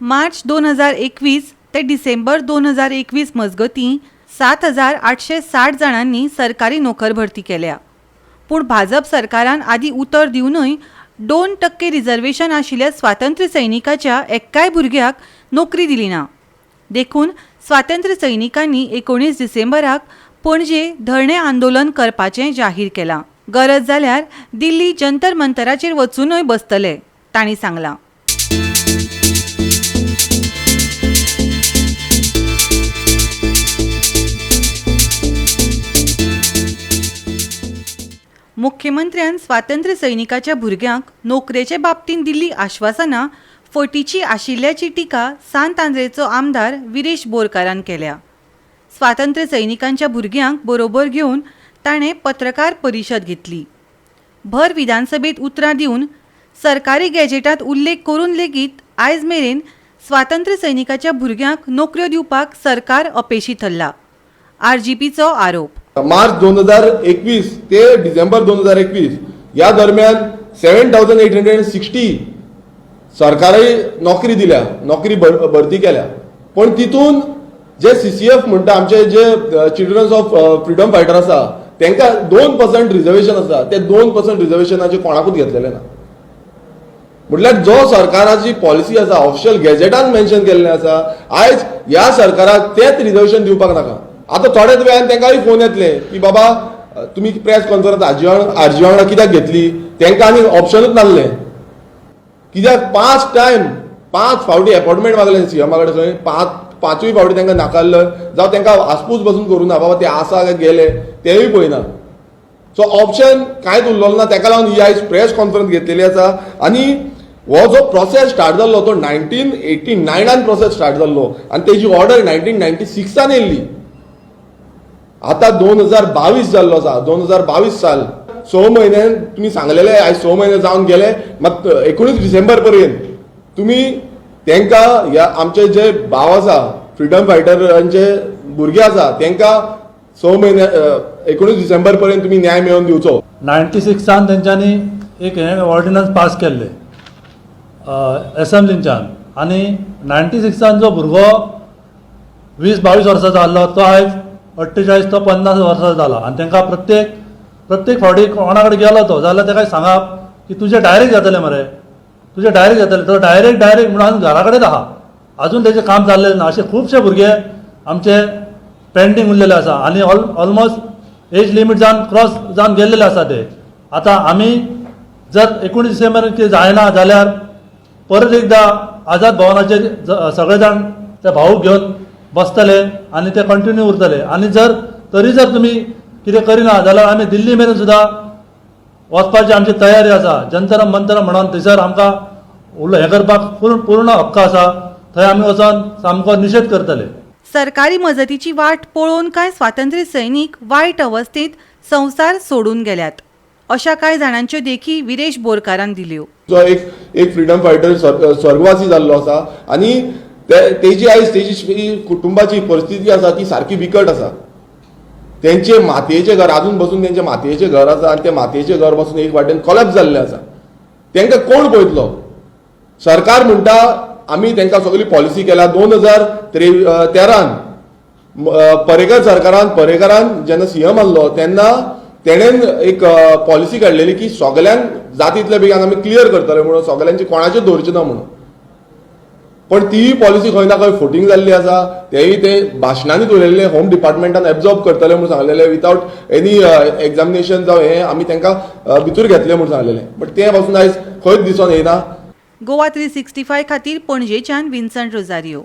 मार्च 2021 ते डिसेंबर 2021 मजगतीं 7860 जाणांनी सरकारी नोकर भरती केल्या. पूण भाजप सरकारान आदीं उतर दिवनूय 2% रिझर्वेशन आशिल्ल्या स्वातंत्र्य सैनिकाच्या एक्काय भुरग्याक नोकरी दिली ना. देखून स्वातंत्र्य सैनिकांनी 19 डिसेंबराक पणजे धरणें आंदोलन करपाचें जाहीर केलां. गरज जाल्यार दिल्ली जंतर मंतराचेर वचूनय बसतले, तांणी सांगलां. मुख्यमंत्र्यान स्वातंत्र्य सैनिकाच्या भुरग्यांक नोकरेचे बाबतींत दिल्ली आश्वासनां फटीची आशिल्ल्याची टिका सांत आंद्रेचो आमदार विरेश बोरकारान केल्या. स्वातंत्र्य सैनिकांच्या भुरग्यांक बरोबर घेवन ताणें पत्रकार परिशद घेतली. भर विधानसभेत उतरां दिवन सरकारी गॅजेटांत उल्लेख करून लेगीत आयज मेरेन स्वातंत्र्य सैनिकाच्या भुरग्यांक नोकऱ्यो दिवपाक सरकार अपेशी थरला, आरजीपीचो आरोप. मार्च 2021 ते डिसेंबर 2021 या दरम्यान 7860 सरकारी नोकरी दिल्या, नोकरी भरती केल्या. पण तितून जे सीसीएफ म्हणटा, आमचे जे चिल्ड्रन्स ऑफ फ्रिडम फायटर आसा, तांकां 2% रिजर्वेशन आसा. ते 2% रिजर्वेशनाचे कोणाकूच घेतलेले ना. म्हटल्यार जो सरकाराची पॉलिसी आसा, ऑफिशियल गॅजेटान मेन्शन केल्लें आसा, आयज ह्या सरकाराक तेच रिजर्वेशन दिवपाक नाका. आतां थोड्याच वेळान तांकांय फोन येतले की बाबा, तुमी प्रेस कॉन्फरन्स आरजी वांगडा कित्याक घेतली? तांकां आनी ऑप्शनूच नासलें. कित्याक 5 टायम, 5 फावटी अपॉइंटमेंट मागले सीएमा कडेन. खंय पांचूय फावटी तांकां नाकारलं. जावं तांकां आसपूस बसून करूं ना, बाबा ते आसा काय गेले तेंय पळयना. सो ऑप्शन कांयच उरलेलो ना. ताका लागून ही आयज प्रेस कॉन्फरन्स घेतलेली आसा. आनी हो जो प्रोसेस स्टार्ट जाल्लो तो 1989 प्रोसेस स्टार्ट जाल्लो आनी तेजी ऑर्डर 1996 येयल्ली. आतां 2022 जाल्लो आसा, 2022 साल. 6 म्हयने तुमी सांगलेले, आयज 6 म्हयने जावन गेले. मात 19 डिसेंबर पर्यंत तुमी तांकां, ह्या आमचे जे भाव आसा, फ्रिडम फायटरांचे भुरगे आसा, तांकां 6 म्हयने, 19 डिसेंबर पर्यंत तुमी न्याय मेळोवन दिवचो. 96 तेंच्यांनी एक हें ऑर्डिनन्स पास केल्लें एसेंब्लींच्यान आनी 96 जो भुरगो 20-22 वर्सांचो आहलो, तो आयज 48 तो 50 वर्सांचो जाला. आनी तांकां प्रत्येक प्रत्येक फावटी कोणा कडेन गेलो तो जाल्यार ताका सांगप की तुजें डायरेक्ट जातलें मरे, तुजें डायरेक्ट जातलें. तो डायरेक्ट डायरेक्ट म्हणून अजून घरा कडेन आहा, अजून तेजें काम जाल्लें ना. अशे खुबशे भुरगे आमचे पेंडींग उरलेले आसा आनी ऑलमोस्ट एज लिमीट जावन क्रॉस जावन गेल्लेले आसा ते. आतां आमी जर 19 डिसेंबर कितें जायना जाल्यार परत एकदां आझाद भवनाचेर सगळे जाण त्या भाऊक घेवन बसतले आनी ते कंटिन्यू उरतले. आनी जर तरी जर तुमी कितें करिना जाल्यार आमी दिल्ली मेरेन सुद्दां वचपाची आमची तयारी आसा. जंतर मंतर म्हणून थंयसर आमकां उलो हें करपाक पूर्ण पूर्ण हक्क आसा. थंय आमी वचोन सामको निशेध करतले. सरकारी मजतीची वाट पळोवन कांय स्वातंत्र्य सैनीक वायट अवस्थेंत संवसार सोडून गेल्यात, अशा कांय जाणांच्यो देखी विरेश बोरकारान दिल्यो. जो एक एक फ्रिडम फायटर स्वर्गवासी जाल्लो आसा आनी तेजी आयज तेजी कुटुंबाची परिस्थिती आसा ती सारकी बिकट आसा. तेंचे मातयेचें घर अजून बसून, तेंचे मातयेचें घर आसा आनी ते मातयेचें घर बसून एक वाटेन कोलॅप्स जाल्लें आसा. तेंकां कोण पळयतलो? सरकार म्हणटा आमी तेंकां सगळी पॉलिसी केल्या. दोन हजार तेरान पर्येकर सरकारान, पर्येकरान जेन्ना सीएम आहलो तेन्ना तेणेन एक पॉलिसी काडलेली की सगल्यांक जातींतल्या बेगीन आमी क्लियर करतले म्हणून, सगल्यांची कोणाचें दवरचें ना म्हणून. पण तीय पॉलिसी खंय ना खंय फोटींग जाल्ली आसा. तेय ते भाशणांनी उलयल्ले, होम डिपार्टमेंटान एब्जॉर्ब करतले म्हणून सांगलेले, विदावट एनी एग्जामिनेशन जावं हें आमी तांकां भितर घेतले म्हणून सांगलेले. बट तें पासून आयज खंयच दिसोन येयना. गोवा 365 खातीर पणजेच्यान विन्संट रोजारियो.